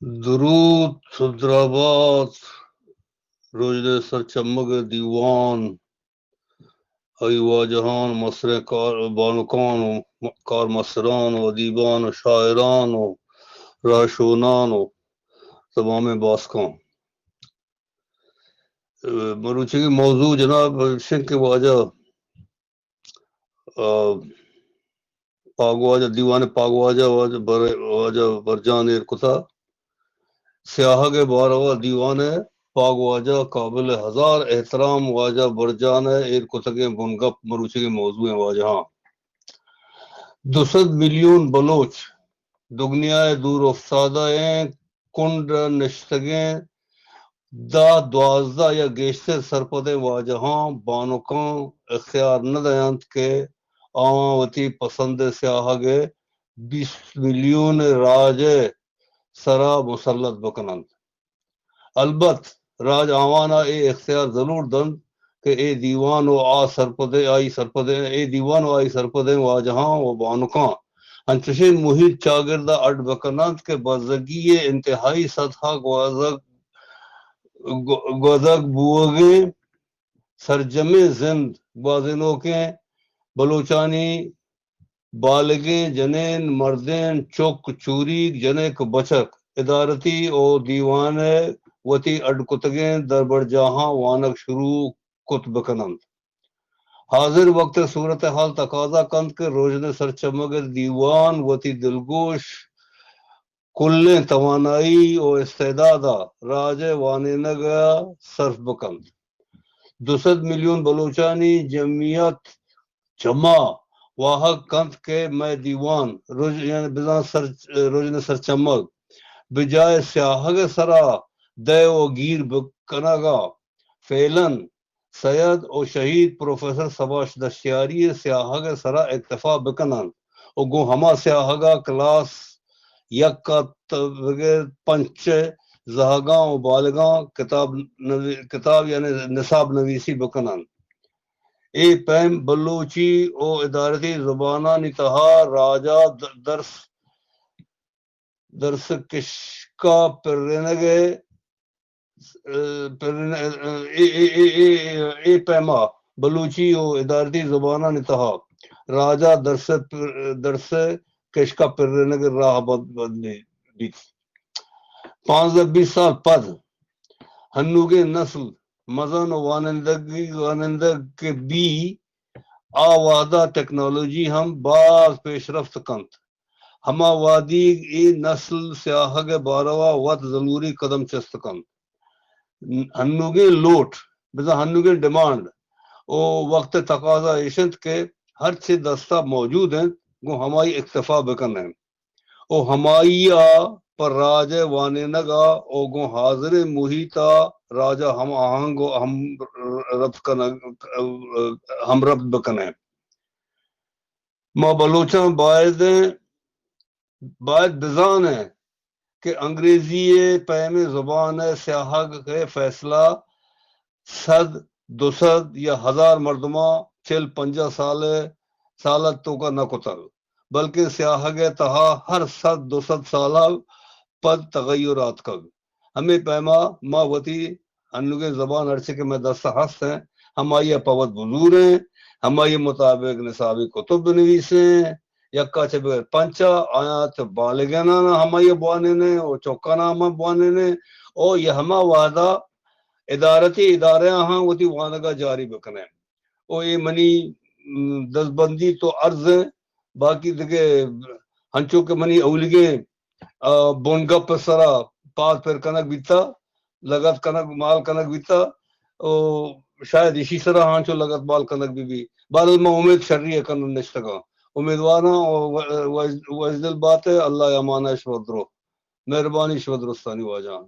درود، درابات، روژن سرچمگ دیوان، آئی واجہان، مستریں کار-، بانکان و م-، کارمستران و ادیبان و شاعران و رہشونان و تمامیں باسکان۔ مروچیگیں موضوع جناب شنک واجہ آ، پاگواجہ، دیوان پاگواجہ واجہ بر-، واجہ برجان ایر کتا۔ سیاہگ ء باروا دیوان ء پاگواجہ قابل ہزار احترام واجہ برجان ء ایر کتگیں بنگپ مروچیگیں موضوع ء واجہاں۔ دو سد ملیون بلوچ دگنیا ء دور افتادہ ء کنڈ ء نشتگیں دہ، دوازدہ یا گیشتر سرپدیں واجہاں بانکاں اختیار نہ دئینت کہ آواں وتی پسند ء سیاہگ ء بیست ملیون ء راج ء سرا مسلط بکننت۔ البت راج آوان ء اے اختیار ضرور دنت کہ اے دیوان و آ سرپدیں، آئی سرپدیں، اے دیوان و آئی سرپدیں واجہاں و بانکاں انچشیں محیط چاگرد ء اڈ بکننت کہ بزگی ء انتہائی سطح ء گوزگ، گو-، گوزگ بوئگیں سرجمیں زند گوازینوکیں بلوچانی بالگیں جنین، مردین، چک، چوریگ، جنک، بچک، ادارتی و دیوان ء وتی اڈ کتگیں دربرجاہاں وانگ شروع کت بکننت۔ حاضر وقت ء صورتحال تقاضا کنت کہ روژن سرچمگ ء دیوان وتی دلگوش، کلیں توانائی و استعداد ء راج ء وانینگ ء صرف بکنت۔ دو سد ملیون بلوچانی جمعیت چما واہگ کنت کہ مئے دیوان رژ-، یعنی بزاں سر-، رژن سرچمگ بجائے سیاہگ ء سرا دئے و گیر بکنگ ء فعلاً سید و شہید پروفیسر سباش دشتیاری ء سیاہگ ء سرا اکتفا بکننت و گوں ہما سیاہگ ء کلاس یک ء تہ بگر پنچ ء زہگاں و بالگاں کتاب نوی-، کتاب یعنی نصاب نویسی بکننت۔ اے پیم بلوچی و ادارتی زبانانی تہا راجا د-، درس، درس کشکا پرینگ ء، ء، پرین-، ء، اے، اے، اے، اے، اے پیما بلوچی و ادارتی زبانانی تہا راجا درس پر-، درس کشکا پرینگ ء راہ بد-، بدلی بیت۔ پانزدہ بیست سال پد ہنوگیں نسل مزن و وانندگی، وانندگ کہ بی، آ وہدا ٹیکنالوجی ہم باز پیشرفت کنت۔ ہما وہدیگ اے نسل سیاہگ ء باروا وت ضلوری قدم چست کنت۔ ہنوگیں لوٹ، بزاں ہنوگیں ڈیمانڈ و وقت ء تقاضا ایش انت کہ ہرچے دستا موجود انت، گوں ہمائی اکتفا بکنیں۔ و ہمائی ء پہ راج ء وانینگ ء و گوں حاضریں محیط ء راج ء ہم آہنگ و ہم ربط کنگ، ہم ربط بکنیں۔ ما بلوچاں باید، باید بزانیں کہ انگریزی ء پیمیں زبان ء سیاہگ ء فیصلہ سد، دو سد یا ہزار مردماں چل پنجاہ سال ء، سال ء توکا نہ کتگ، بلکیں سیاہگ ء تہا ہر سد دو سد سال ء پد تغیر آتکگ۔ ہمے پیما ما وتی انوگیں زبان ہرچی کہ مئے دست ء ہست انت، ہمائی ء پہ وت بزوریں، ہمائی ء مطابق نصابی کتب بنویسیں، یکا چہ بگر پنچا، آیاں چہ بالغیناں ہمائی ء بوانینیں و چکاناں ہم بوانینیں و یہ ہما وہدا ادارتی ادارہ آہاں وتی وانگا جاری بکنیں۔ و اے منی، م، دزبندی تو عرض ہیں، باقی دگہ ہنچو کہ منی اولیگیں، آ، بنگپ سرا پاد پر کنگ بیتا، لگت کنگ، مال کنگ بیتا، و شاید ایشی سرا ہنچو لگت مال کنگ بی بی۔ بہرحال ما امید شری ء کنن نشتگاں۔ امیدواراں و-، و-، وجدل بات ء اللہ ء امان ء شما درو۔ مہربانی شما درستانی واجہاں۔